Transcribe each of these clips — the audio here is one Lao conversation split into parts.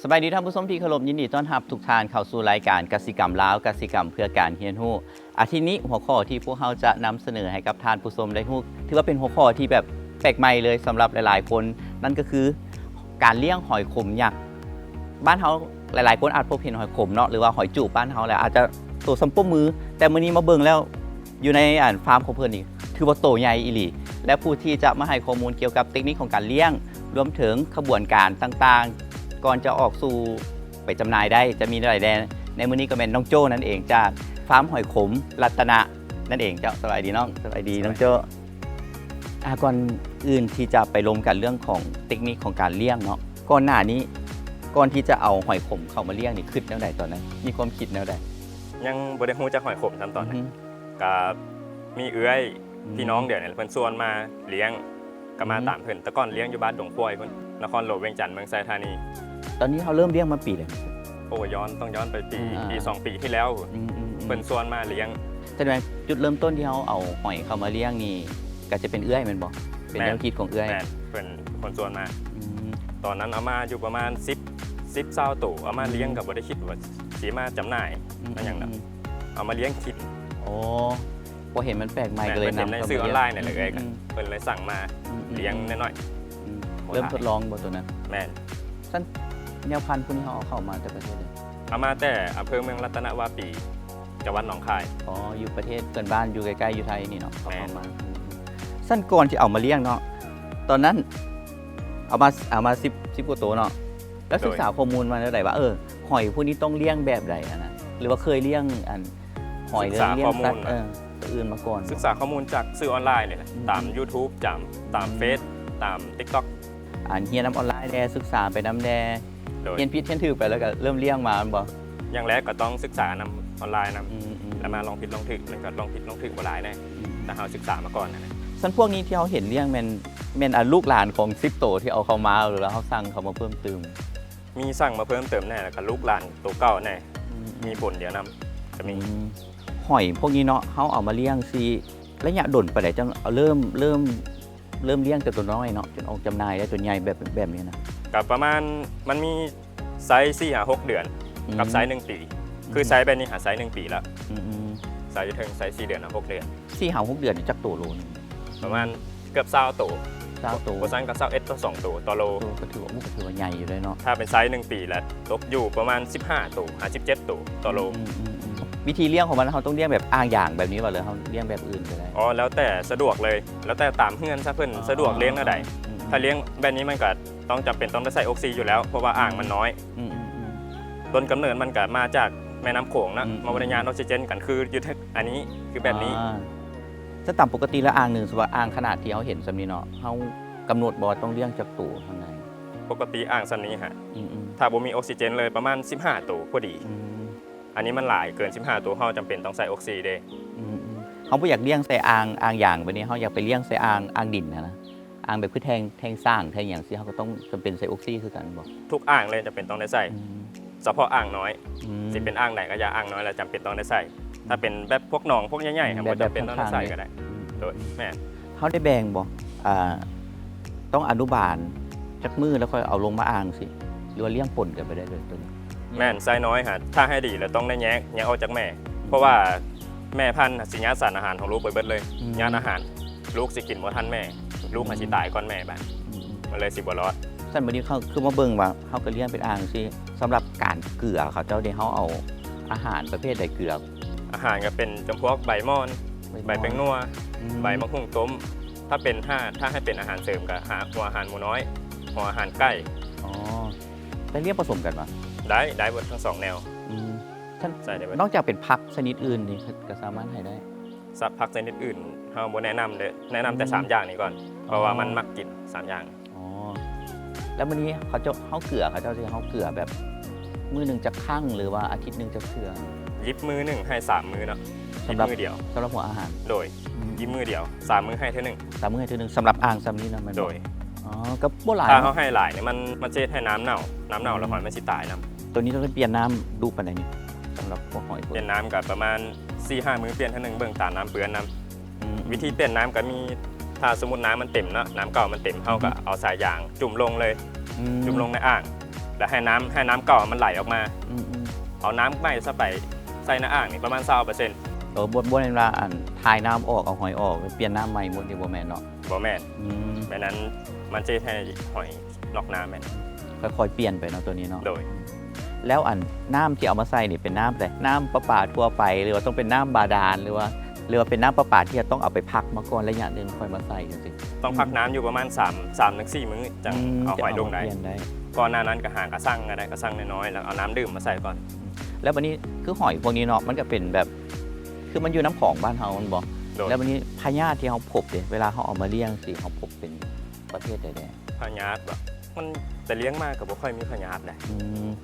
ສະບາຍດີທ່ານຜູ້ຊົມທີ່ເຄົາລົບ, ຍິນດີຕ້ອນຮັບທຸກທ່ານເຂົ້າສູ່ລາຍການກະສິກຳລາວ, ກະສິກຳເພື່ອການຮຽນຮູ້. ອາທິດນີ້ຫົວຂໍ້ທີ່ພວກເຮົາຈະນຳສະເໜີໃຫ້ກັບທ່ານຜູ້ຊົມໄດ້ຮູ້ ຖືວ່າເປັນຫົວຂໍ້ທີ່ແບບແປກໃໝ່ເລີຍສຳລັບຫຼາຍໆຄົນ, ນັ້ນກໍຄືການລ້ຽງຫອຍຂົມຍັກ. ບ້ານເຮົາຫຼາຍໆຄົນອາດພົບເຫັນຫອຍຂົມເນາະ ຫຼືວ່າຫອຍຈູບບ້ານເຮົາແຫຼະ ອາດຈະໂຕສ່ຳໂປ້ມື, ແຕ່ມື້ນີ້ມາເບິ່ງແລ້ວ ຢູ່ໃນອັນຟາມຂອງເພິ່ນນີ້ ຖືວ່າໂຕໃຫຍ່ອີ່ຫຼີ ແລະ ຜູ້ທີ່ຈະມາໃຫ້ຂໍ້ມູນກ່ຽວກັບເຕັກນິກຂອງການລ້ຽງ ລວມເຖິງຂະບວນການຕ່າງໆ ກ່ອນຈະອອກສູ່ໄປຈຳໜ່າຍໄດ້ ຈະມີແນວໃດແດ່. ໃນມື້ນີ້ກໍແມ່ນນ້ອງໂຈ້ນັ້ນເອງ ຈາກຟາມຫອຍຂົມລັດຕະນະນັ້ນເອງ. ເຈົ້າ ສະບາຍດີນ້ອງ. ສະບາຍດີນ້ອງໂຈ້. ອາ ກ່ອນອື່ນທີ່ຈະໄປລົມກັນເລື່ອງຂອງເຕັກນິກຂອງການລ້ຽງເນາະ, ກ່ອນໜ້ານີ້ ກ່ອນທີ່ຈະເອົາຫອຍຂົມເຂົ້າມາລ້ຽງນີ້ ຄິດແນວໃດຕອນນັ້ນ? ມີຄວາມຄິດແນວໃດ? ຍັງບໍ່ໄດ້ຮູ້ຈັກຫອຍຂົມຊ້ຳຕອນນັ້ນ. ອືຮຶ ກະມີເອື້ອຍ ອືມ ພີ່ນ້ອງດຽວນີ້ແຫຼະ ເພິ່ນຊວນມາລ້ຽງ ກະມາ ອືມ ຕາມເພິ່ນ. ແຕ່ກ່ອນລ້ຽງຢູ່ບ້ານດົງຂວາຍພຸ້ນ ນະຄອນຫຼວງວຽງຈັນ ເມືອງໄຊທານີ. ຕອນນີ້ເຮົາເລີ່ມລ້ຽງມາປີໃດ? ໂອ້ ຍ້ອນ ຕ້ອງຍ້ອນໄປປີ ອ່າ ປີສອງປີທີ່ແລ້ວ ອືມໆໆ ເພິ່ນຊວນມາລ້ຽງ. ສະແດງຈຸດເລີ່ມຕົ້ນທີ່ເຮົາເອົາຫອຍເຂົ້າມາລ້ຽງນີ້ ກະຈະເປັນເອື້ອຍແມ່ນບໍ່? ເປັນ ແມ່ນ ແນວຄິດຂອງເອື້ອຍ. ແມ່ນ ເພິ່ນຄົນຊວນມາ. ອືມ ຕອນນັ້ນເອົາມາຢູ່ປະມານສິບ ສິບ ຊາວໂຕ ເອົາມາລ້ຽງ ອືມ ກະບໍ່ໄດ້ຄິດວ່າຊິມາຈຳໜ່າຍ ອືມ ມາຫຍັງດອກ ອືມ ເອົາມາລ້ຽງກິນ. ໂອ້ ພໍເຫັນມັນແປກໃໝ່ ແມ່ນ ກໍເລີຍນຳເຂົ້າມາລ້ຽງ. ເພິ່ນເຫັນໃນສື່ອອນລາຍນີ້ແຫຼະ ອືມ ເອື້ອຍ ອືມ ເພິ່ນເລີຍສັ່ງມາ ອືມ ລ້ຽງໜ້ອຍໆ. ອືມ ເລີ່ມທົດລອງບໍ່ໂຕນັ້ນ? ແມ່ນ. ຊັ້ນແນວພັນພວກນີ້ເຮົາເອົາເຂົ້າມາແຕ່ປະເທດໃດ? ເອົາມາແຕ່ອຳເພີເມືອງລັດຕະນະວາປີ ຈັງຫວັດໜອງຄາຍ. ອໍ ຢູ່ປະເທດເພື່ອນບ້ານ ຢູ່ໃກ້ໆ ຢູ່ໄທນີ້ເນາະ ເອົາເຂົ້າມາ. ແມ່ນ. ອືມ ຊັ້ນກ່ອນທີ່ເອົາມາລ້ຽງເນາະ ຕອນນັ້ນເອົາມາ ເອົາມາສິບ ສິບກວ່າໂຕເນາະ ແລ້ວ ໂດຍ ສຶກສາຂໍ້ມູນມາແນວໃດວ່າ ເອີ ຫອຍພວກນີ້ຕ້ອງລ້ຽງແບບໃດຫັ້ນນະ? ຫຼືວ່າເຄີຍລ້ຽງອັນ ຫອຍ ຫຼືວ່າລ້ຽງສັດ ເອີ ຕົວອື່ນມາກ່ອນ? ສຶກສາຂໍ້ມູນຈາກສື່ອອນລາຍນີ້ແຫຼະ ອືມ ຕາມຢູທູບ ຕາມ ຕາມ ອືມ ເຟສ ຕາມຕິກຕັອກ. ອັນຮຽນນຳອອນລາຍແດ່ ສຶກສາໄປນຳແດ່. ໂດຍ. ຮຽນຜິດຮຽນຖືກໄປແລ້ວກໍເລີ່ມລ້ຽງມາແມ່ນບໍ່? ຢ່າງແລກກໍຕ້ອງສຶກສານຳອອນລາຍນຳ ອືມໆ ແລ້ວມາລອງຜິດລອງຖືກ ມັນກໍລອງຜິດລອງຖືກບໍ່ຫຼາຍແດ່ ອືມ ຖ້າເຮົາສຶກສາມາກ່ອນຫັ້ນນະ. ຊັ້ນພວກນີ້ທີ່ເຮົາເຫັນລ້ຽງແມ່ນ ແມ່ນ ອາ ລູກຫຼານຂອງສິບໂຕທີ່ເອົາເຂົ້າມາ ຫຼືວ່າເຮົາສັ່ງເຂົ້າມາເພີ່ມຕື່ມ? ມີສັ່ງມາເພີ່ມເຕີມແດ່ ແລ້ວກໍລູກຫຼານໂຕເກົ່າແດ່. ອືມ ມີປົນດຽວນຳກໍມີ. ອືມ ຫອຍພວກນີ້ເນາະ ເຮົາເອົາມາລ້ຽງຊິໄລຍະດົນປານໃດ ຈັ່ງເລີ່ມ ເລີ່ມ ເລີ່ມລ້ຽງແຕ່ໂຕນ້ອຍເນາະ ຈົນອອກຈຳໜ່າຍໄດ້ໂຕໃຫຍ່ແບບ ແບບນີ້ນະ? ກໍປະມານ ມັນມີໄຊສີ່ຫາຫົກເດືອນ ອືມ ກັບໄຊໜຶ່ງປີ. ອືມ ຄືໄຊແບບນີ້ຫາໄຊໜຶ່ງປີແລ້ວ. ອືມໆ ໄຊຢູ່ເທິງ ໄຊສີ່ເດືອນຫາຫົກເດືອນ. ສີ່ຫາຫົກເດືອນນີ້ຈັກໂຕໂລໜຶ່ງ? ປະມານເກືອບຊາວໂຕ. ຊາວໂຕ. ບໍ່ຊັ້ນກໍຊາວເອັດຕໍ່ສອງໂຕຕໍ່ໂລ. ໂຕ ກໍຖືວ່າ ໂອ້ ກໍຖືວ່າໃຫຍ່ຢູ່ເດ້ເນາະ. ຖ້າເປັນໄຊໜຶ່ງປີລະຕົກຢູ່ປະມານສິບຫ້າໂຕຫາສິບເຈັດໂຕຕໍ່ໂລ. ອືມໆໆ ວິທີລ້ຽງຂອງມັນ ເຮົາຕ້ອງລ້ຽງແບບອ່າງຢາງແບບນີ້ບໍ່ ຫຼືເຮົາລ້ຽງແບບອື່ນກໍໄດ້? ອໍ ແລ້ວແຕ່ສະດວກເລີຍ ແລ້ວແຕ່ຕາມເຮືອນຊະ ເພິ່ນ ອໍ ສະດວກລ້ຽງແນວໃດ. ອືມໆ ຖ້າລ້ຽງແບບນີ້ມັນກໍຕ້ອງຈຳເປັນຕ້ອງໄດ້ໃສ່ອົກຊີຢູ່ແລ້ວ ເພາະວ່າອ່າງມັນນ້ອຍ. ອືມໆໆ ຕົ້ນກຳເນີດມັນກໍມາຈາກແມ່ນ້ຳໂຂງນະ. ອືມໆ ມັນບໍ່ໄດ້ຍານອອກຊີເຈນກັນຄືຢູ່ ອັນນີ້ ຄືແບບນີ້. ອາ ແຕ່ຕາມປົກກະຕິແລ້ວອ່າງໜຶ່ງ ສົມມຸດວ່າອ່າງຂະໜາດທີ່ເຮົາເຫັນສ່ຳນີ້ເນາະ ເຮົາກຳນົດບໍ່ວ່າຕ້ອງລ້ຽງຈັກໂຕທາງໃດ? ປົກກະຕິອ່າງສ່ຳນີ້ຫະ ອືມໆ ຖ້າບໍ່ມີອົກຊີເຈນເລີຍປະມານສິບຫ້າໂຕພໍດີ. ອືມ ອັນນີ້ມັນຫຼາຍເກີນສິບຫ້າໂຕ ເຮົາຈຳເປັນຕ້ອງໃສ່ອົກຊີເດ້. ອືມໆ ເຮົາບໍ່ຢາກລ້ຽງໃສ່ອ່າງ ອ່າງຢາງແບບນີ້ ເຮົາຢາກໄປລ້ຽງໃສ່ອ່າງ ອ່າງດິນຫັ້ນນະ ອ່າງແບບຄືແທງ ແທງຊ້າງ ແທງຫຍັງຊີ້ ເຮົາກໍຕ້ອງຈຳເປັນໃສ່ອົກຊີຄືກັນບໍ່? ທຸກອ່າງເລີຍຈຳເປັນຕ້ອງໄດ້ໃສ່. ອືມ ສະເພາະອ່າງນ້ອຍ. ອືມ ຊິເປັນອ່າງໃດກໍຢ່າ ອ່າງນ້ອຍລະຈຳເປັນຕ້ອງໄດ້ໃສ່. ອືມ ຖ້າເປັນແບບພວກໜອງພວກໃຫຍ່ໆ ອືມ ບໍ່ຈຳເປັນຕ້ອງໄດ້ໃສ່ກໍໄດ້. ແບບຂ້າງໆ ໂດຍ ແມ່ນ. ເຮົາໄດ້ແບ່ງບໍ່ ອ່າ ຕ້ອງອະນຸບານຈັກມື້ແລ້ວຄ່ອຍເອົາລົງມາອ່າງຊີ້ ຫຼືວ່າລ້ຽງປົນກັນໄປໄດ້ເລີຍໂຕນີ້? ແມ່ນ ໄຊນ້ອຍຫະ ຖ້າໃຫ້ດີແລ້ວຕ້ອງໄດ້ແຍກ ແຍກອອກຈາກແມ່. ອືມ ເພາະວ່າແມ່ພັນຊິຍາດສານອາຫານຂອງລູກໄປເບິດເລີຍ. ອືມ ຍາດອາຫານ ລູກຊິກິນບໍ່ທັນແມ່ ລູກຫາຊິຕາຍກ່ອນແມ່ບາດ. ອືມໆ ມັນເລີຍຊິບໍ່ລອດ. ຊັ້ນບາດນີ້ເຮົາຄືມາເບິ່ງວ່າເຮົາກໍລ້ຽງເປັນອ່າງຊີ້ ສຳລັບການເກືອເຂົາເຈົ້າເດ ເຮົາເອົາອາຫານປະເພດໃດເກືອ? ອາຫານກໍເປັນຈຳພວກໃບໝອນ ໃບໝອນ ໃບແປ້ງນົວ ອືມ ໃບໝາກຫຸ່ງຕົ້ມ. ຖ້າເປັນ ຖ້າ ຖ້າໃຫ້ເປັນອາຫານເສີມກໍຫາ ຫົວອາຫານໝູນ້ອຍ ຫົວອາຫານໄກ່. ອໍ ແຕ່ລ້ຽງປະສົມກັນບໍ່? ໄດ້ ໄດ້ເບິດທັງສອງແນວ. ອືມ ໃຊ້ໄດ້ເບິດ. ນອກຈາກເປັນຜັກຊະນິດອື່ນນີ້ ກໍສາມາດໃຫ້ໄດ້? ສັດ ຜັກຊະນິດອື່ນເຮົາບໍ່ແນະນຳເດ້ ແນະນຳແຕ່ ອືມ ສາມຢ່າງນີ້ກ່ອນ ເພາະວ່າ ອໍ ມັນມັກກິນສາມຢ່າງ. ອໍ ແລ້ວມື້ນີ້ເຂົາເຈົ້າ ເຮົາເກືອ ເຂົາເຈົ້າຊິ ເຮົາເກືອແບບມື້ໜຶ່ງຈັກຄັ້ງ ຫຼືວ່າອາທິດໜຶ່ງຈັກເທື່ອ? ຢິບມື້ໜຶ່ງໃຫ້ສາມມື້ເນາະ. ສຳລັບ ຢິບມື້ດຽວ ສຳລັບຫົວອາຫານ? ໂດຍ ອືມ ຢິບມື້ດຽວ ສາມມື້ໃຫ້ເທື່ອໜຶ່ງ. ສາມມື້ໃຫ້ເທື່ອໜຶ່ງ ສຳລັບອ່າງສ່ຳນີ້ນະແມ່ນບໍ່? ໂດຍ. ອໍ ກໍບໍ່ຫຼາຍ ຖ້າເຮົາໃຫ້ຫຼາຍນີ້ ມັນ ມັນຊິເຮັດໃຫ້ນ້ຳເນົ່າ ນ້ຳເນົ່າ ອືມ ແລ້ວຫອຍມັນຊິຕາຍນຳ. ໂຕນີ້ຕ້ອງໄດ້ປ່ຽນນ້ຳດຸປານໃດນີ້ ສຳລັບພວກຫອຍ? ປ່ຽນນ້ຳກໍປະມານສີ່ຫ້າມື້ປ່ຽນເທື່ອໜຶ່ງ ເບິ່ງຕາມນ້ຳເປື້ອນນຳ. ອືມ ວິທີປ່ຽນນ້ຳກໍມີ ຖ້າສົມມຸດນ້ຳມັນເຕັມເນາະ ນ້ຳເກົ່າມັນເຕັມ ເຮົາກໍ ອືຮຶ ເອົາສາຍຢາງຈຸ່ມລົງເລີຍ. ອືມ ຈຸ່ມລົງໃນອ່າງ ແລ ໃຫ້ນ້ຳ ໃຫ້ນ້ຳເກົ່າມັນໄຫຼອອກມາ. ອືມໆ ເອົານ້ຳໃໝ່ໃສ່ໄປ ໃສ່ໃນອ່າງນີ້ປະມານຊາວເປີເຊັນ. ເອີ ບໍ່ ບໍ່ແມ່ນວ່າ ອັນ ຖ່າຍນ້ຳອອກ ເອົາຫອຍອອກ ປ່ຽນນ້ຳໃໝ່ໝົດນີ້ ບໍ່ແມ່ນເນາະ? ບໍ່ແມ່ນ. ອືມ ແມ່ນນັ້ນ ມັນຈະເຮັດໃຫ້ຫອຍນອກນ້ຳແມ່ນ ຄ່ອຍໆປ່ຽນໄປເນາະ ໂຕນີ້ເນາະ. ໂດຍ. ແລ້ວ ອັນ ນ້ຳທີ່ເອົາມາໃສ່ນີ້ເປັນນ້ຳໃດ? ນ້ຳປະປາທົ່ວໄປ ຫຼືວ່າຕ້ອງເປັນນ້ຳບາດານ ຫຼືວ່າ ຫຼືວ່າເປັນນ້ຳປະປາທີ່ຈະຕ້ອງເອົາໄປພັກມາກ່ອນໄລຍະໜຶ່ງ ຄ່ອຍມາໃສ່ຈັ່ງຊີ້? ຕ້ອງພັກນ້ຳຢູ່ປະມານສາມ ສາມເຖິງສີ່ມື້ ຈັ່ງ ອືມ ເອົາຫອຍລົງໄດ້. ຈະເອົາມາປ່ຽນໄດ້. ກ່ອນໜ້ານັ້ນກໍຫາກະຊັງກໍໄດ້ ກະຊັງນ້ອຍໆ ແລ້ວເອົານ້ຳດື່ມມາໃສ່ກ່ອນ. ແລ້ວບາດນີ້ ຄືຫອຍພວກນີ້ເນາະ ມັນກໍເປັນແບບ ຄືມັນຢູ່ນ້ຳຂອງບ້ານເຮົາແມ່ນບໍ່? ໂດຍ. ແລ້ວບາດນີ້ພະຍາດທີ່ເຮົາພົບເດ ເວລາເຮົາເອົາມາລ້ຽງຊີ້ ເຮົາພົບເປັນປະເພດໃດແດ່? ພະຍາດບໍ? ມັນ ແຕ່ລ້ຽງມາກໍບໍ່ຄ່ອຍມີພະຍາດໃດ. ອືມ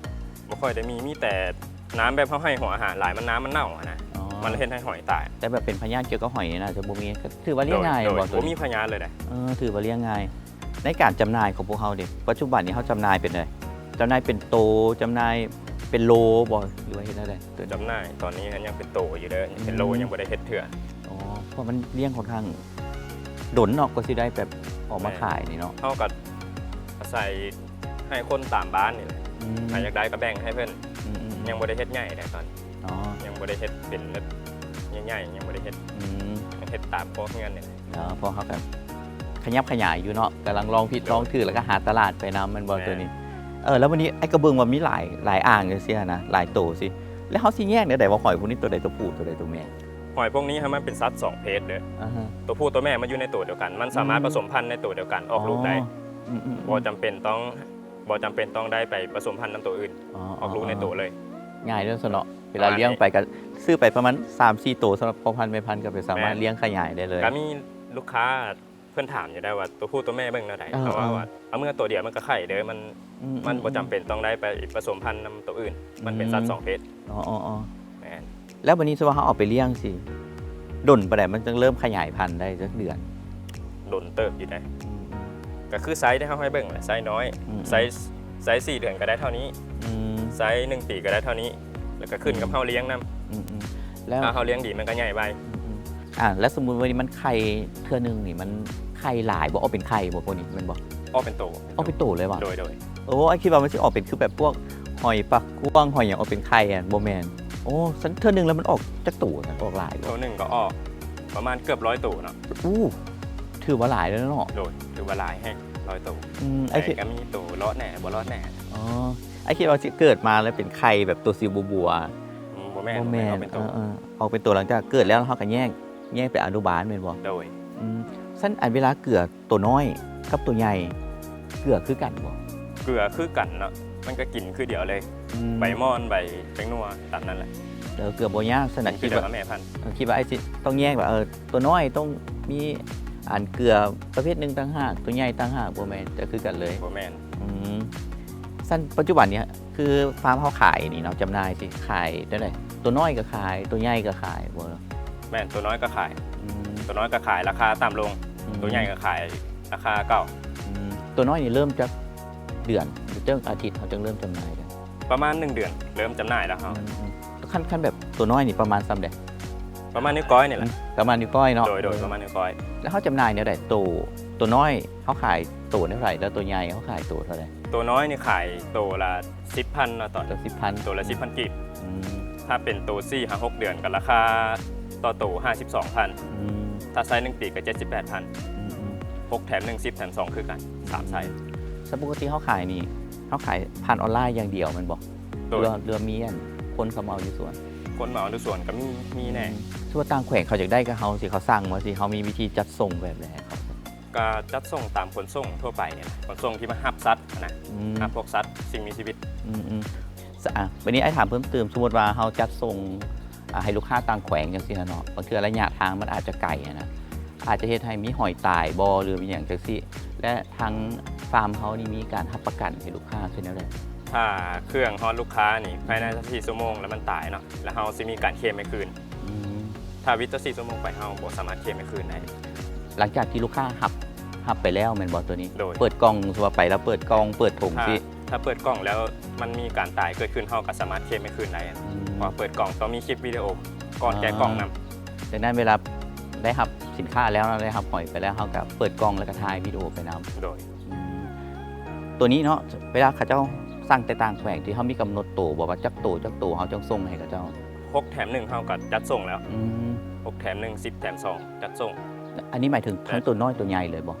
ບໍ່ຄ່ອຍໄດ້ມີ ມີແຕ່ນ້ຳແບບເຮົາໃຫ້ຫົວອາຫານຫຼາຍ ມັນ ນ້ຳມັນເນົ່າຫັ້ນນະ. ອໍ ມັນເຮັດໃຫ້ຫອຍຕາຍ. ແຕ່ແບບເປັນພະຍາດກ່ຽວກັບຫອຍນີ້ໜ້າຈະບໍ່ມີ ກໍຖືວ່າລ້ຽງງ່າຍ ໂດຍ ບໍ່ມີພະຍາດເລີຍເດ. ເອີ ຖືວ່າລ້ຽງງ່າຍ. ໃນການຈຳໜ່າຍຂອງພວກເຮົາເດ ປັດຈຸບັນນີ້ເຮົາຈຳໜ່າຍເປັນໃດ? ຈຳໜ່າຍເປັນໂຕ ຈຳໜ່າຍເປັນໂລບໍ ຫຼືວ່າເຮັດແນວໃດ? ໂຕຈຳໜ່າຍຕອນນີ້ຍັງເປັນໂຕຢູ່ເດີ ເປັນໂລ ອືມ ຍັງບໍ່ໄດ້ເຮັດເທື່ອ. ອໍ ເພາະມັນລ້ຽງຂ້ອນຂ້າງດົນເນາະ ກວ່າຊິໄດ້ແບບອອກມາຂາຍນີ້ເນາະ. ເຮົາກໍອາໄສໃຫ້ຄົນຕາມບ້ານນີ້ແຫຼະ. ອືມ ໃຜຢາກໄດ້ກໍແບ່ງໃຫ້ເພິ່ນ. ອືມໆໆ ຍັງບໍ່ໄດ້ເຮັດໃຫຍ່ໃດຕອນ. ອໍ ຍັງບໍ່ໄດ້ເຮັດເປັນແບບໃຫຍ່ໆ ຍັງບໍ່ໄດ້ເຮັດ. ອືມ ຍັງເຮັດຕາມຄອບເຮືອນນີ້ແຫຼະ. ເນາະ ເພາະເຮົາກໍຂະຫຍັບຂະຫຍາຍຢູ່ເນາະ ກຳລັງລອງຜິດລອງຖືກ ແລ້ວກໍຫາຕະຫຼາດໄປນຳແມ່ນບໍ່ ໂຕນີ້? ເອີ ແລ້ວບາດນີ້ອ້າຍກໍເບິ່ງວ່າມີຫຼາຍ ຫຼາຍອ່າງຈັ່ງຊີ້ຫັ້ນນະ ຫຼາຍໂຕຊີ້ ແລ້ວເຮົາຊິແຍກແນວໃດວ່າຫອຍພວກນີ້ໂຕໃດໂຕຜູ້ ໂຕໃດໂຕແມ່? ຫອຍພວກນີ້ຫັ້ນມັນເປັນສັດສອງເພດເດີ. ອາຮະ ໂຕຜູ້ໂຕແມ່ມັນຢູ່ໃນໂຕດຽວກັນ ມັນສາມາດ ອືມ ປະສົມພັນໃນໂຕດຽວກັນ ອອກລູກໄດ້. ອໍ ອືມໆໆ ບໍ່ຈຳເປັນຕ້ອງ ບໍ່ຈຳເປັນຕ້ອງໄດ້ໄປປະສົມພັນນຳໂຕອື່ນ. ອໍ ອອກລູກໃນໂຕເລີຍ. ງ່າຍເດີຊັ້ນເນາະ. ເວລາລ້ຽງໄປກໍຊື້ໄປປະມານສາມສີ່ໂຕ ສຳລັບພໍ່ພັນແມ່ພັນກໍໄປສາມາດລ້ຽງຂະຫຍາຍໄດ້ເລີຍ. ກໍມີລູກຄ້າເພິ່ນຖາມຢູ່ໄດ໋ວ່າ ໂຕຜູ້ໂຕແມ່ເບິ່ງແນວໃດ? ເອີໆ ເຂົາວ່າວ່າ ເອົາເມືອໂຕດຽວມັນກໍໄຂ່ເດີ ມັນ ອືມໆໆ ມັນບໍ່ຈຳເປັນຕ້ອງໄດ້ໄປປະສົມພັນນຳໂຕອື່ນ. ອືມ ມັນເປັນສັດສອງເພດ. ອໍໆໆ ແມ່ນ. ແລ້ວບາດນີ້ ສົມມຸດວ່າເຮົາເອົາໄປລ້ຽງຊີ້ ດົນປານໃດມັນຈຶ່ງເລີ່ມຂະຫຍາຍພັນໄດ້ ຈັກເດືອນ? ດົນເຕີບຢູ່ເດ. ອືມໆ ກໍຄືໄຊທີ່ເຮົາໃຫ້ເບິ່ງແຫຼະ ໄຊນ້ອຍ ອືມໆ ໄຊ ໄຊສີ່ເດືອນກໍໄດ້ເທົ່ານີ້ ອືມ ໄຊໜຶ່ງປີກໍໄດ້ເທົ່ານີ້ ແລ້ວກໍຂຶ້ນກັບເຮົາລ້ຽງນຳ. ອືມໆ ແລ້ວ ຖ້າເຮົາລ້ຽງດີມັນກໍໃຫຍ່ໄວ. ອືມໆ ອ່າ ແລ້ວສົມມຸດວ່ານີ້ມັນໄຂ່ເທື່ອໜຶ່ງນີ້ ມັນໄຂ່ຫຼາຍບໍ່? ອອກເປັນໄຂ່ບໍ່ພວກນີ້ແມ່ນບໍ່? ອອກເປັນໂຕ. ອອກເປັນໂຕເລີຍຫວາ? ໂດຍໆ. ໂອ້ ອ້າຍຄິດວ່າມັນຊິອອກເປັນຄືແບບພວກຫອຍປາກກວ້າງ ຫອຍຫຍັງອອກເປັນໄຂ່ຫັ້ນ ບໍ່ແມ່ນ. ໂອ້ ຊັ້ນເທື່ອໜຶ່ງແລ້ວມັນອອກຈັກໂຕນະ? ອອກຫຼາຍບໍ່? ໂຕໜຶ່ງກໍອອກປະມານເກືອບຮ້ອຍໂຕເນາະ. ໂອ້ ຖືວ່າຫຼາຍແລ້ວເນາະ. ໂດຍ ຖືວ່າຫຼາຍແຮງ ຮ້ອຍໂຕ. ອືມ ແຕ່ກໍມີໂຕລອດແດ່ ບໍ່ລອດແດ່. ອໍ ອ້າຍຄິດວ່າຊິເກີດມາແລ້ວເປັນໄຂ່ແບບໂຕສີບົວໆ. ອືມ ບໍ່ແມ່ນ ບໍ່ແມ່ນ ບໍ່ແມ່ນ ອອກເປັນໂຕ. ເອີໆ ອອກເປັນໂຕ ຫຼັງຈາກເກີດແລ້ວເຮົາກໍແຍກ ແຍກໄປອະນຸບານແມ່ນບໍ່? ໂດຍ. ອືມ ຊັ້ນອັນເວລາເກືອ ໂຕນ້ອຍກັບໂຕໃຫຍ່ ເກືອຄືກັນບໍ່? ເກືອຄືກັນເນາະ ມັນກໍກິນຄືດຽວເລີຍ. ອືມ ໃບໝ່ອນ ໃບແປ້ງນົວ ຕາມນັ້ນແຫຼະ. ເອີ ເກືອບໍ່ຍາກ. ສະນັ້ນ ກິນຄືດຽວກັບແມ່ພັນ. ເອີ ຄິດວ່າອ້າຍຊິຕ້ອງແຍກວ່າ ເອີ ໂຕນ້ອຍຕ້ອງມີອັນເກືອປະເພດໜຶ່ງຕ່າງຫາກ ໂຕໃຫຍ່ຕ່າງຫາກ ບໍ່ແມ່ນ ຈະຄືກັນເລີຍ? ບໍ່ແມ່ນ. ອືມ ຊັ້ນປັດຈຸບັນນີ້ ຄືຟາມເຮົາຂາຍນີ້ເນາະ ຈຳໜ່າຍຊິຂາຍແນວໃດ? ໂຕນ້ອຍກໍຂາຍ ໂຕໃຫຍ່ກໍຂາຍບໍ່? ແມ່ນ ໂຕນ້ອຍກໍຂາຍ. ອືມ ໂຕນ້ອຍກໍຂາຍລາຄາຕ່ຳລົງ. ອືມ ໂຕໃຫຍ່ກໍຂາຍລາຄາເກົ່າ. ອືມ ໂຕນ້ອຍນີ້ເລີ່ມຈັກເດືອນ ຈັກອາທິດເຮົາຈຶ່ງເລີ່ມຈຳໜ່າຍໄດ້? ປະມານໜຶ່ງເດືອນເລີ່ມຈຳໜ່າຍແລ້ວເຮົາ. ອືມໆ ຄັນ ຄັນແບບໂຕນ້ອຍນີ້ປະມານສ່ຳໃດ? ປະມານນິ້ວກ້ອຍນີ້ແຫຼະ. ອືມ ປະມານນິ້ວກ້ອຍເນາະ. ໂດຍໆ ປະມານນິ້ວກ້ອຍ. ແລ້ວເຮົາຈຳໜ່າຍແນວໃດ? ໂຕ ໂຕນ້ອຍເຮົາຂາຍໂຕເທົ່າໃດ ແລ້ວໂຕໃຫຍ່ເຮົາຂາຍໂຕເທົ່າໃດ? ໂຕນ້ອຍນີ້ຂາຍໂຕລະສິບພັນເນາະ ຕອນ ໂຕສິບພັນ ໂຕລະສິບພັນກີບ. ອືມ ຖ້າເປັນໂຕສີ່ຫາຫົກເດືອນກໍລາຄາຕໍ່ໂຕຫ້າສິບສອງພັນ. ອືມ ຖ້າໄຊໜຶ່ງປີກໍເຈັດສິບແປດພັນ. ອືມໆ ຫົກແຖມໜຶ່ງ ສິບແຖມສອງຄືກັນ ສາມໄຊ. ອືມ ແລ້ວປົກກະຕິເຮົາຂາຍນີ້ ເຮົາຂາຍຜ່ານອອນລາຍຢ່າງດຽວແມ່ນບໍ່? ໂດຍ. ຫຼືວ່າ ຫຼືວ່າມີອັນຄົນເຂົາເໝົາຢູ່ສວນ? ຄົນເໝົາຢູ່ສວນກໍມີ ມີແດ່. ອືມ ສົມມຸດວ່າຕ່າງແຂວງເຂົາຢາກໄດ້ກັບເຮົາຊິ ເຂົາສັ່ງມາຊິ ເຮົາມີວິທີຈັດສົ່ງແບບໃດໃຫ້ເຂົາ? ກໍຈັດສົ່ງຕາມຂົນສົ່ງທົ່ວໄປນີ້ແຫຼະ ຂົນສົ່ງທີ່ມາຮັບສັດຫັ້ນນະ. ອືມ ຮັບພວກສັດ ສິ່ງມີຊີວິດ. ອືມໆ ສະ ອາ ບາດນີ້ອ້າຍຖາມເພີ່ມເຕີມ ສົມມຸດວ່າເຮົາຈັດສົ່ງ ອາ ໃຫ້ລູກຄ້າຕ່າງແຂວງຈັ່ງຊີ້ຫັ້ນເນາະ ບາງເທື່ອໄລຍະທາງມັນອາດຈະໄກຫັ້ນນະ ອາດຈະເຮັດໃຫ້ມີຫອຍຕາຍບໍ່ ຫຼືມີຫຍັງຈັ່ງຊີ້ ແລະ ທາງຟາມເຮົານີ້ມີການຮັບປະກັນໃຫ້ລູກຄ້າຄືແນວໃດ? ຖ້າເຄື່ອງຮອດລູກຄ້ານີ້ ພາຍໃນຊາວສີ່ຊົ່ວໂມງແລ້ວມັນຕາຍເນາະ ແລ້ວເຮົາຊິມີການເຄລມໃຫ້ຄືນ. ອືມ ຖ້າວິດຊາວສີ່ຊົ່ວໂມງໄປ ເຮົາບໍ່ສາມາດເຄລມໃຫ້ຄືນໄດ້. ຫຼັງຈາກທີ່ລູກຄ້າຮັບ ຮັບໄປແລ້ວແມ່ນບໍ່ໂຕນີ້? ໂດຍ. ເປີດກ່ອງທົ່ວໄປແລ້ວເປີດກ່ອງເປີດຖົງ ຖ້າ ຊິ ຖ້າເປີດກ່ອງແລ້ວມັນມີການຕາຍເກີດຂຶ້ນ ເຮົາກໍສາມາດເຄລມໃຫ້ຄືນໄດ້. ອືມ ເພາະວ່າເປີດກ່ອງຕ້ອງມີຄລິບວິດີໂອກ່ອນ ອໍ ແກະກ່ອງນຳ. ດັ່ງນັ້ນເວລາໄດ້ຮັບສິນຄ້າແລ້ວເນາະ ໄດ້ຮັບຫອຍໄປແລ້ວ ເຮົາກໍເປີດກ່ອງແລ້ວກໍຖ່າຍວິດີໂອໄປນຳ. ໂດຍ. ອືມ ໂຕນີ້ເນາະ ເວລາເຂົາເຈົ້າ ຕ່າງແຕ່ຕ່າງແຂວງ ທີ່ເຮົາມີກຳນົດໂຕບໍ່ ວ່າຈັກໂຕ ຈັກໂຕເຮົາຈັ່ງສົ່ງໃຫ້ເຂົາເຈົ້າ? ຫົກແຖມໜຶ່ງ ເຮົາກໍຈັດສົ່ງແລ້ວ. ອືມ ຫົກແຖມໜຶ່ງ ສິບແຖມສອງ ຈັດສົ່ງ. ອັນນີ້ໝາຍເຖິງທັງໂຕນ້ອຍໂຕໃຫຍ່ເລີຍບໍ່?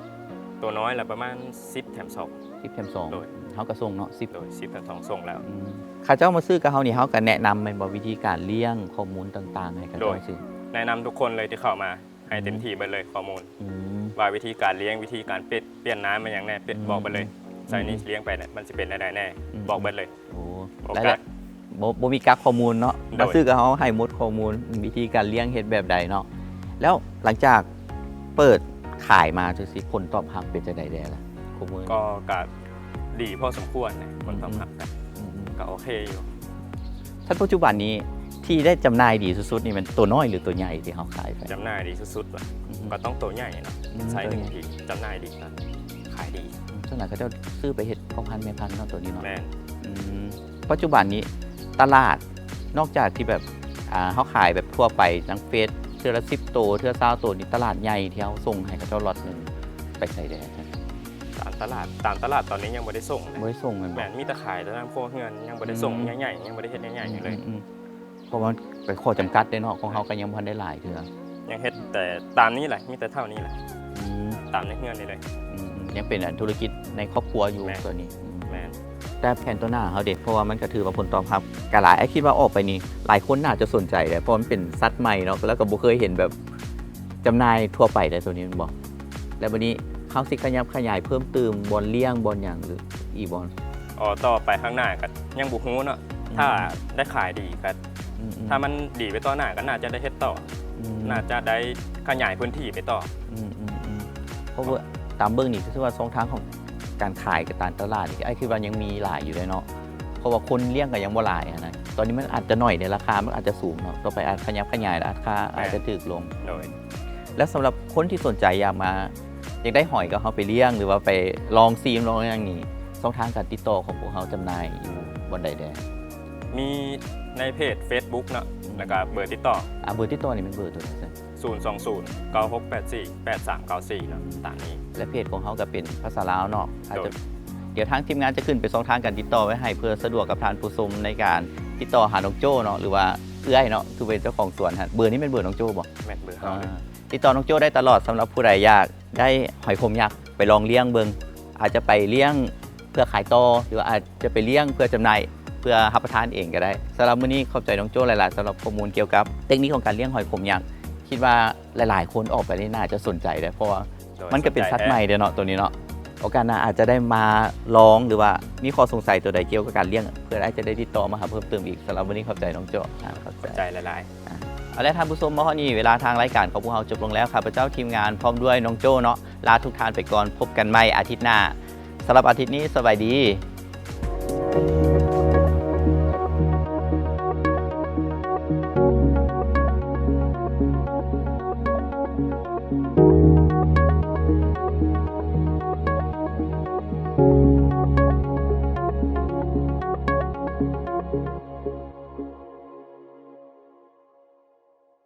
ໂຕນ້ອຍລະປະມານສິບແຖມສອງ. ສິບແຖມສອງ ໂດຍ ເຮົາກໍສົ່ງເນາະ ສິບ ໂດຍ ສິບແຖມສອງ ສົ່ງແລ້ວ. ອືມ ເຂົາເຈົ້າມາຊື້ກັບເຮົານີ້ ເຮົາກໍແນະນຳແມ່ນບໍ່ ວິທີການລ້ຽງ ຂໍ້ມູນຕ່າງໆ ໃຫ້ເຂົາເຈົ້າຊື້? ໂດຍ ແນະນຳທຸກຄົນເລີຍທີ່ເຂົ້າມາ ໃຫ້ເຕັມທີ່ເບິດເລີຍ ອືມ ຂໍ້ມູນ ອືມ ວ່າວິທີການລ້ຽງ ວິທີການປິດ ປ່ຽນນ້ຳ ແມ່ນຫຍັງແດ່ ປິດ ອືມ ບອກເບິດເລີຍ. ອືມ ໃສ່ນີ້ ອືມ ລ້ຽງໄປແຫຼະ ມັນຊິເປັນແນວໃດແດ່ ອືມ ບອກເບິດເລີຍ. ໂອ້ ແລ້ວ ບໍ່ ບໍ່ມີກັກຂໍ້ມູນເນາະ ໂດຍ ມາຊື້ກັບເຮົາໃຫ້ໝົດຂໍ້ມູນ ວິທີການລ້ຽງເຮັດແບບໃດເນາະ. ແລ້ວຫຼັງຈາກເປີດຂາຍມາຈັ່ງຊີ້ ຜົນຕອບຮັບເປັນຈັ່ງໃດແດ່ລະ ຄູ່ມື້ນີ້? ກໍ ກໍດີພໍສົມຄວນນະ ອືມ ຜົນຕອບຮັບກໍ ອືມ ກໍໂອເຄຢູ່. ທັງປັດຈຸບັນນີ້ທີ່ໄດ້ຈຳໜ່າຍດີສຸດໆນີ້ ແມ່ນໂຕນ້ອຍ ຫຼື ໂຕໃຫຍ່ທີ່ເຮົາຂາຍໄປ? ຈຳໜ່າຍດີສຸດໆຫວາ? ອືມ ກໍຕ້ອງໂຕໃຫຍ່ເນາະ. ອືມ ໄຊໜຶ່ງ ໂຕໃຫຍ່ ທີ່ຈຳໜ່າຍດີກໍຂາຍດີ. ອືມ ສ່ວນຫຼາຍເຂົາເຈົ້າຊື້ໄປເຮັດພໍ່ພັນແມ່ພັນເນາະ ໂຕນີ້ເນາະ. ແມ່ນ. ອືມ ປັດຈຸບັນນີ້ຕະຫຼາດ ນອກຈາກທີ່ແບບ ອ່າ ເຮົາຂາຍແບບທົ່ວໄປທາງເຟສ ເທື່ອລະສິບໂຕ ເທື່ອຊາວໂຕນີ້ ຕະຫຼາດໃຫຍ່ທີ່ເຮົາສົ່ງໃຫ້ເຂົາເຈົ້າລັອດໜຶ່ງ ໄປໃສແດ່? ຕາມຕະຫຼາດ ຕາມຕະຫຼາດຕອນນີ້ຍັງບໍ່ໄດ້ສົ່ງນະ. ບໍ່ໄດ້ສົ່ງແມ່ນບໍ່? ແມ່ນ ມີແຕ່ຂາຍແຕ່ນຳຄົວເຮືອນ ຍັງບໍ່ໄດ້ສົ່ງ ອືມ ໃຫຍ່ໆ ຍັງບໍ່ໄດ້ເຮັດໃຫຍ່ໆ ອືມ ເລີຍ. ອືມ ອືມ ເພາະວ່າເປັນຂໍ້ຈຳກັດເດ້ເນາະ ຂອງເຮົາກໍຍັງບໍ່ທັນໄດ້ຫຼາຍເທື່ອ. ຍັງເຮັດແຕ່ຕາມນີ້ແຫຼະ ມີແຕ່ເທົ່ານີ້ແຫຼະ. ອືມ ຕາມໃນເຮືອນນີ້ເລີຍ. ອືມ ອືມ ຍັງເປັນ ອັນ ທຸລະກິດໃນຄອບຄົວຢູ່ ແມ່ນ ໂຕນີ້. ອືມ ແມ່ນ. ແຕ່ແຜນຕໍ່ໜ້າເຮົາເດ ເພາະວ່າມັນກໍຖືວ່າຜົນຕອບຮັບກໍຫຼາຍ ອ້າຍຄິດວ່າອອກໄປນີ້ ຫຼາຍຄົນໜ້າຈະສົນໃຈເດ້ ເພາະວ່າມັນເປັນສັດໃໝ່ເນາະ ແລ້ວກໍບໍ່ເຄີຍເຫັນແບບຈຳໜ່າຍທົ່ວໄປເດ້ ໂຕນີ້ແມ່ນບໍ່? ແລ້ວບັດນີ້ເຮົາຊິຂະຫຍັບຂະຫຍາຍເພີ່ມຕື່ມ ບ່ອນລ້ຽງ ບ່ອນຫຍັງ ຫຼື ອີກບໍ່? ອໍ ຕໍ່ໄປຂ້າງໜ້າກໍຍັງບໍ່ຮູ້ເນາະ. ອືມ ຖ້າໄດ້ຂາຍດີກໍ ອືມໆ ຖ້າມັນດີໄປຕໍ່ໜ້າກໍໜ້າຈະໄດ້ເຮັດຕໍ່. ອືມ ໜ້າຈະໄດ້ຂະຫຍາຍພື້ນທີ່ໄປຕໍ່. ອືມໆໆ ເພາະວ່າຕາມເບິ່ງນີ້ ຄືວ່າຊ່ອງທາງຂອງການຂາຍກັບການຕະຫຼາດນີ້ ອ້າຍຄິດວ່າຍັງມີຫຼາຍຢູ່ເດ້ເນາະ ເພາະວ່າຄົນລ້ຽງກໍຍັງບໍ່ຫຼາຍຫັ້ນນະ. ຕອນນີ້ມັນອາດຈະໜ້ອຍໃນລາຄາ ມັນອາດຈະສູງເນາະ ຕໍ່ໄປອາດຂະຫຍັບຂະຫຍາຍ ລາຄາອາດຈະຖືກລົງ. ແມ່ນ ໂດຍ. ແລ້ວສຳລັບຄົນທີ່ສົນໃຈຢາກມາ ຢາກໄດ້ຫອຍກັບເຮົາໄປລ້ຽງ ຫຼືວ່າໄປລອງຊີມລອງຫຍັງນີ້ ຊ່ອງທາງການຕິດຕໍ່ຂອງພວກເຮົາຈຳໜ່າຍຢູ່ບ່ອນໃດແດ່? ມີໃນເພຈເຟສບຸກເນາະ ອືມ ແລ້ວກໍເບີຕິດຕໍ່. ອ່າ ເບີຕິດຕໍ່ນີ້ແມ່ນເບີໂຕໃດ? ສູນສອງສູນ ເກົ້າຫົກແປດສີ່ ແປດສາມເກົ້າສີ່ເນາະ ຕາມນີ້. ແລະ ເພຈຂອງເຮົາກໍເປັນພາສາລາວເນາະ ອາດຈະ ໂດຍ ດຽວທາງທີມງານຈະຂຶ້ນເປັນຊ່ອງທາງການຕິດຕໍ່ໄວ້ໃຫ້ ເພື່ອສະດວກກັບທ່ານຜູ້ຊົມໃນການຕິດຕໍ່ຫານ້ອງໂຈ້ເນາະ ຫຼືວ່າເອື້ອຍເນາະ ທີ່ເປັນເຈົ້າຂອງສວນຫັ້ນ. ເບີນີ້ແມ່ນເບີນ້ອງໂຈ້ບໍ່? ແມ່ນເບີເຮົາເລີຍ. ອ່າ ຕິດຕໍ່ນ້ອງໂຈ້ໄດ້ຕະຫຼອດ ສຳລັບຜູ້ໃດຢາກໄດ້ຫອຍຂົມຍັກໄປລອງລ້ຽງເບິ່ງ ອາດຈະໄປລ້ຽງເພື່ອຂາຍຕໍ່ ຫຼືວ່າອາດຈະໄປລ້ຽງເພື່ອຈຳໜ່າຍ ເພື່ອຮັບປະທານເອງກໍໄດ້. ສຳລັບມື້ນີ້ຂອບໃຈນ້ອງໂຈ້ຫຼາຍໆ ສຳລັບຂໍ້ມູນກ່ຽວກັບເຕັກນິກຂອງການລ້ຽງຫອຍຂົມຍັກ. ຄິດວ່າຫຼາຍໆຄົນອອກໄປນີ້ໜ້າຈະສົນໃຈເດ້ ເພາະວ່າ ໂດຍ ມັນກໍເປັນສັດໃໝ່ເດ້ເນາະ ໂຕນີ້ເນາະ. ໂອກາດໜ້າອາດຈະໄດ້ມາລອງ ຫຼືວ່າມີຂໍ້ສົງໄສໂຕໃດກ່ຽວກັບການລ້ຽງ ເພື່ອອາດຈະໄດ້ຕິດຕໍ່ມາຫາເພີ່ມເຕີມອີກ. ສຳລັບມື້ນີ້ຂອບໃຈນ້ອງໂຈ້. ອ່າ ຂອບໃຈ ຂອບໃຈຫຼາຍໆ. ອ່າ ເອົາລະ ທ່ານຜູ້ຊົມ ມາຮອດນີ້ເວລາທາງລາຍການຂອງພວກເຮົາຈົບລົງແລ້ວ. ຂ້າພະເຈົ້າ ທີມງານ ພ້ອມດ້ວຍນ້ອງໂຈ້ເນາະ ລາທຸກທ່ານໄປກ່ອນ. ພົບກັນໃໝ່ອາທິດໜ້າ. ສຳລັບອາທິດນີ້ ສະບາຍດີ.